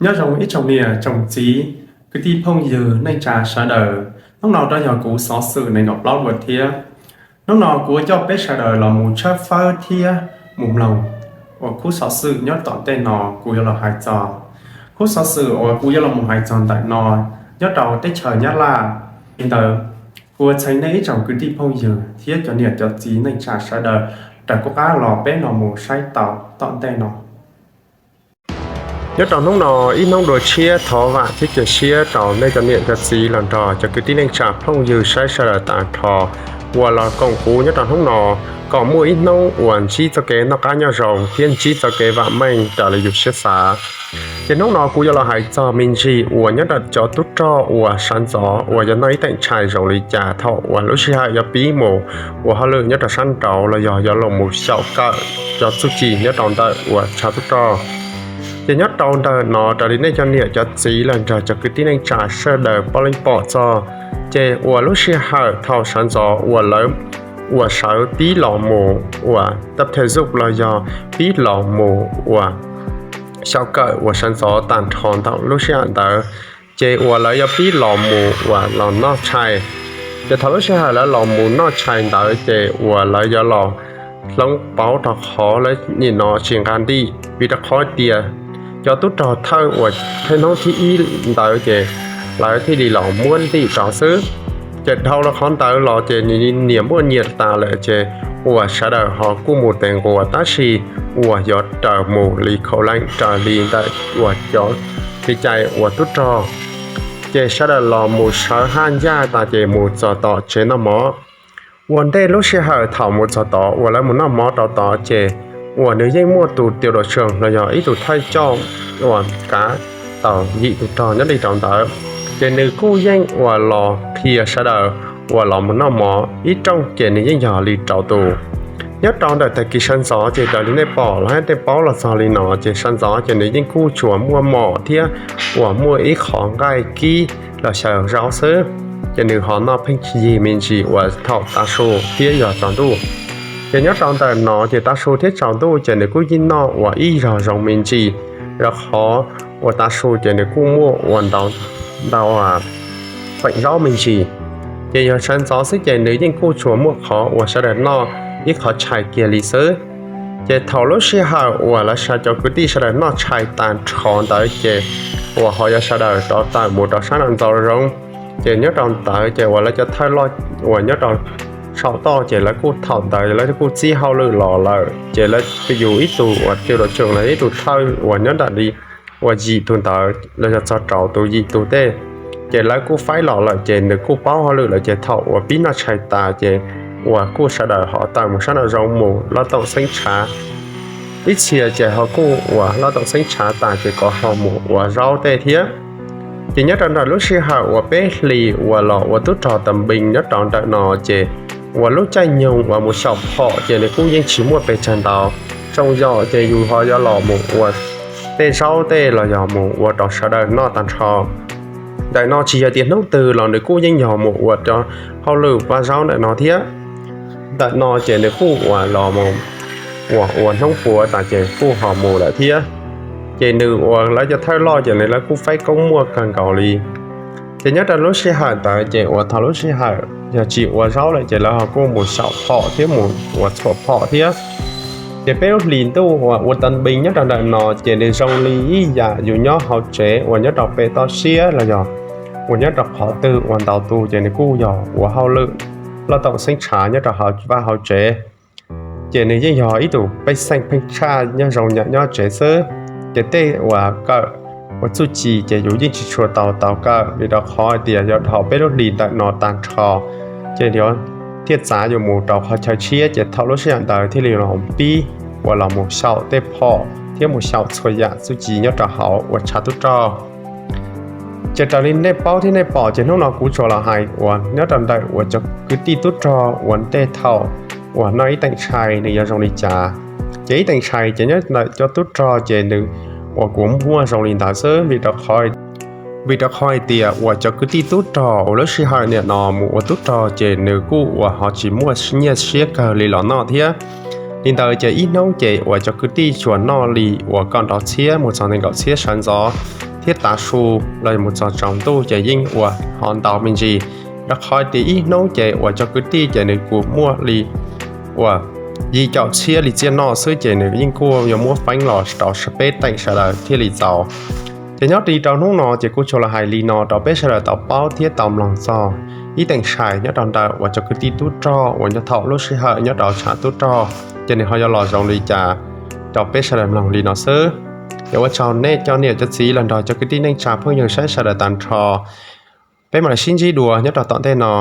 Nyob zoo ib tsoom niam tsoom txiv, kwv tij phooj ywg neej tsa sawv daws, hnub no rov yog kuv xov xwm nees nkaum plaub dua thiab. Hnub no kuv coj peb sawv daws los mus tshawb fawb thiab mus mloog uas khub xov xwm nyob tom ntej no kuv yuav los hais txog. Khub xov xwm uas kuv yuav los mus hais txog ntawm no nyob rau teb chaws Nyab Laj. Li ntawd, kuv ua txheeb nej ib tsoom kwv tij phooj ywg thiab cov niam cov txiv neej tsa sawv daws raws kuv qab los peb los mus saib tau tom ntej no. Nyob rau hnub no, ib hnub dua tshiab thov vam thiab cia siab rau nej cov niam cov txiv los nrog cov kwv tij neej tsa phooj ywg saib sawv daws tag nrho uas los koom kuv nyob rau hnub no, kom muaj ib hnub uas ntsib txoj kev noj qab nyob zoo thiab ntsib txoj kev vam meej raws li yus siab xav. Ces hnub no kuv yuav los hais txog me ntsis uas nyob rau cov tub rog uas sawv ntxov uas yog noj ib teem tshais zoo li cas thaum uas lub sij hawm yuav pib mus ua hauj lwm nyob rau sab nraud los yog yuav los mus xyaum kawm cov txuj ci nyob rau ntawm uas tshav tub rog. Ces nyob rau ntawm no raws li nej cov niam cov txiv los nrog cov kwv tij neej tsa sawv daws puav leej pom txog, ces uas lub sij hawm thaum sawv ntxov uas lawv uas sawv pib los mus uas tab thej zuj los yog pib los mus uas xyaum kawm uas sawv ntxov tag nrho ntawm lub sij hawm ntawd, ces uas lawv yuav pib los mus uas los noj tshais. Ces thaum lub sij hawm lawv los mus noj tshais ntawd ces uas lawv yuav los hloov pauv rau qhov lawv nim no tsis nqa ntim, vim rau qhov tias cov tub rog thawj uas thawj hnub thib ib ntawd ces lawv thiaj li los muab ntim rau xwb. Ces dhau los qhov ntawd los ces nyias muaj nyias tas lawm ces uas sawv daws ho kuj mus tes nquas tab sis uas yuav raws mus li khaum leej raws li ntawm uas cov kev cai uas tub rog. Ces sawv daws los mus sawv haj ncaj tas ces mus txog tom tsev noj mov. Ua ntej lub sij hawm thaum mus txog tod uas lawv mus noj mov rau tod ces uas nws yeej muaj tus tiav dua tsees los yog ib tug thawj coj uas kav tau yim tus rog nyob li rau ntawd. Ces nws kuj yeej uas los qhia sawv daws uas los mus noj mov ib rooj ces nws yeej yog li rau tus. Nyob rau ntawm tag kis sawv ntxov ces raws li nej pom los hab tej paub los txog li no ces sawv ntxov ces nws yeej kuj tsuas muaj mom thiab uas muaj ib qho nqaij kib los xyaw zaub xwb. Ces nws ho noj pheej yig me ntsis uas thaum tav su thiab yog tsaus ntuj. Ces nyob rau ntawm no ces tav su thiab tsaus ntuj ces nws kuj yeej noj uas ib zog zoo me ntsis, rau qhov uas tav su ces nws kuj muaj uas ntau ntau feem zaub me ntsis. Ces yog sawv ntxov xwb ces nws yeej kuj tsuas muaj qhov uas sawv daws noj ib qho tshais kiag li xwb. Ces thaum lub sij hawm uas lawv sawv cov kwv tij sawv daws noj tshais tag nrho ntawd ces uas ho yuav sawv daws rov tawm mus rau sab nraum ntxov zoov. Ces nyob rau ntawd ces uas lawv cov thawj loj uas nyob rau saum toj ces lawv kuj thaum ntawd lawv kuj txib hauj lwm los lawm ces lawv yus ib tug uas tiav dua tsees los ib tug thawj uas nyob nram li uas yim tug ntawd los yog txog rau tus yim tug tej. Ces lawv kuj faib los lawm ces nws kuj paub hauj lwm lawm ces thaum uas pib noj tshais tas ces uas kuj sawv daws ho tawm mus sab nraum zoov mus loj toom xeeb tshav. Ib txhia ces ho kuj uas loj toom xeeb tshav tas ces kom ho mus ua zaub tej thiab. Ces nyob rau nram lub sij hawm uas peb hlis uas los ua tub rog tas npees nyob rau ntawm no ces uas lub caij nyoog uas mus xyaum phom ces nws kuj yeej tsis muaj pes tsawg ntau. Tsoom yom ces yus ho yuav los mus ua tej zaub tej los yog mus ua rau sawv daws noj tag nrho. Ntawm no tsis yog tias hnub twg los nws kuj yeej yog mus ua rau hauj lwm vaj zaub ntawm no thiab. Ntawm no ces nws kuj uas los mus uas ua hnub puav tas ces kuj ho mus lawm thiab. Ces nws uas lawv cov thawj loj ces nws lawv kuj faib koob muaj kawg nkaus li. Ces nyob rau lub sij hawm ntawd ces uas thaum lub sij hawm yog tsis ua zaub lawm ces lawv ho kuj mus xyaum phom thiab mus ua txhuam phom thiab. Ces peb lub hlis ntuj uas ua tas npees nyob rau ntawm no ces nws zoo li ib yam yus nyob hauv tsev uas nyob rau pem toj siab los yog uas nyob rau qhov twg uas ntaus tus ces nws kuj yog ua hauj lwm loj toom xeeb tshav nyob rau hauv vaj hauv tsev. Ces nws yeej yog ib tug pej xeem pheej tshaj nyob zoo nyob tsev xwb. Ces tej uas kawm ua txuj ci ces yus yeej tsis tshua tau tau kawm vim rau qhov hais tias yog dhau peb lub hlis ntawm no tag nrho ces thiaj txav yus mus rau qhov chaw tshiab ces thaum lub sij hawm ntawd thiaj li los pib uas los mus xyaum tej phom thiab mus xyaum txhua yam txuj ci nyob rau hauv uas tshav tub rog. Ces raws li nej paub thiab nej pom ces hnub no kuv tsuas los hais uas nyob rau ntawm uas cov kwv tij tub rog uas ntej thaum uas noj ib teem tshais nws yuav zoo li cas. Ces ib teem tshais ces nyob ntawm cov tub rog ces nws uas kuv muaj zoo li ntawd xwb vim rau qhov hais tias uas cov kwv tij tub rog uas lub sij hawm niam no mus ua tub rog ces nws kuj uas ho tsis muaj nyiaj siab kawg li los noj thiab. Li ntawd ces ib hnub ces uas cov kwv tij tsuas noj li uas kaum nrov txhiab mus txog nees nkaum txhiab sawv ntxov thiab tav su los mus txog tsaus ntuj ces yeej uas ho ntau me ntsis, rau qhov tias ib hnub ces uas cov kwv tij ces nws kuj muaj li uas yim caum txhiab li txiaj noj xwb ces nws yeej kuj yuav muab feeb los rau peb teem sawv daws thiaj li txaus. Ces nyob li rau hnub no ces kuv tsuas los hais li no rau peb sawv daws tau paub thiab tau mloog txog ib teem sai nyob rau ntawm uas cov kwv tij tub rog uas nyob thaum lub sij hawm nyob rau tshav tub rog ces nws ho yuav los zoo li cas rau peb sawv daws mloog li no xwb. Ces ua tsaug nej cov niam cov txiv los nrog cov kwv tij neej tsa phooj ywg saib sawv daws tag nrho. Peb mam li sib ntsib dua nyob rau tom ntej no.